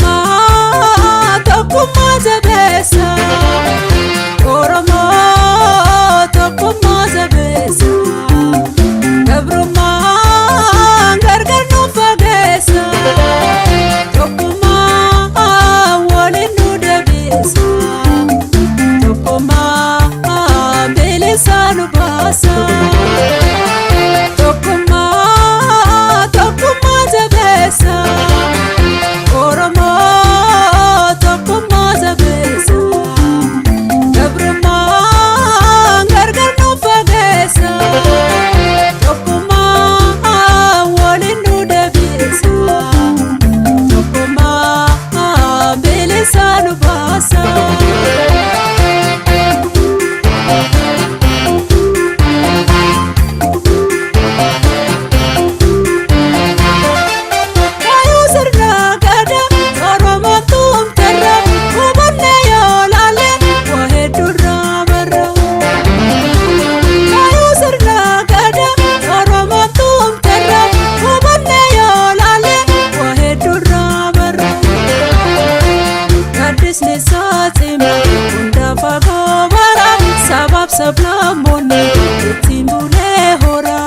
Tokkummaa tokkummaa jabeessa, Oromoo tokkummaa jabeessa, gabrummaan gargar nu fageessa, tokkummaa waliin nu deebisa, tokkummaa bilisa nu baasa. Tokkummaa tokkummaa jabeessa. Oromoo tokkummaa jabeessa, gabrummaan gargar nu fageessa, tokkummaa waliin nu deebisa, tokkummaa bilisa nu baasa. Kaayoo sirna gadaa Oromoon tumterra, hubannee yoo laalle waa hedduurraa barra. Kaayoo sirna gadaa Oromoon tumterra, hubannee yoo laalle waa hedduurraa barra. Gaaddisni isaa cima hunda fagoo bara, sabaaf sablammoonni ittiin bulee hora.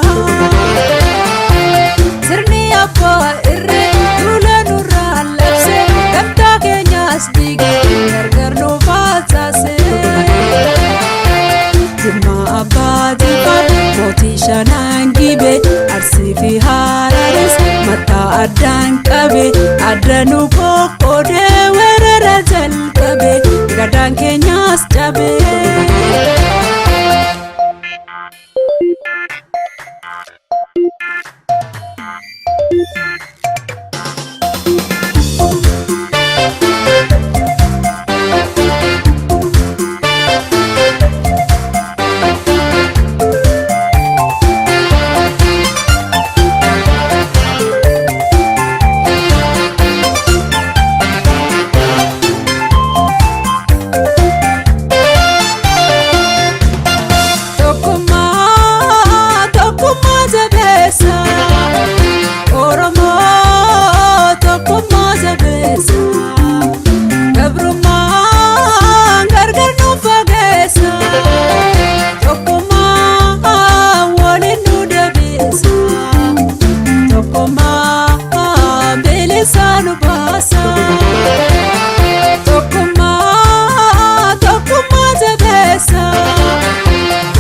Sirni abbaa irree duula nurraa labse, gamtaa keenyas diige, gargar nu facaase. Jimma abbaa jifaar, mootii shanan gibe, Arsii fi Hararis mataa addaan qabe, adda nu qoqqoodee weerara jalqabe, gadaan keenyas cabe. Tokkummaa tokkummaa jabeessa, Oromoo tokkummaa jabeessa, gabrummaan gargar nu fageessa, tokkummaa waliin nu deebisa, tokkummaa bilisa nu baasa. Tokkummaa tokkummaa jabeessa.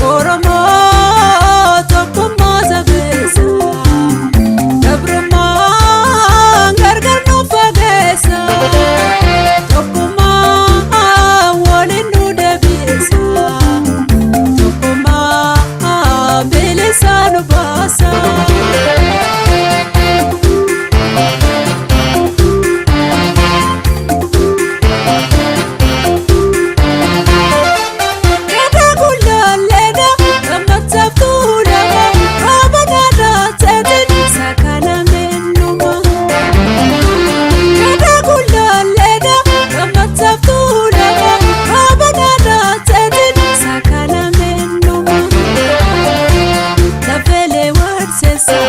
Oromoo tokkummaa jabeessa, gabrummaan gargar nu fageessa, tokkummaa waliin nu deebisa, tokkummaa bilisa nu baasa. Gadaa gullalleedha gammachaaf tuulama, rooba naannoo seetiin sakalameen numa. Gadaa gullalleedha gammachaaf tuulama, rooba naannoo seetiin sakalameen numa. Lafeelee warseessa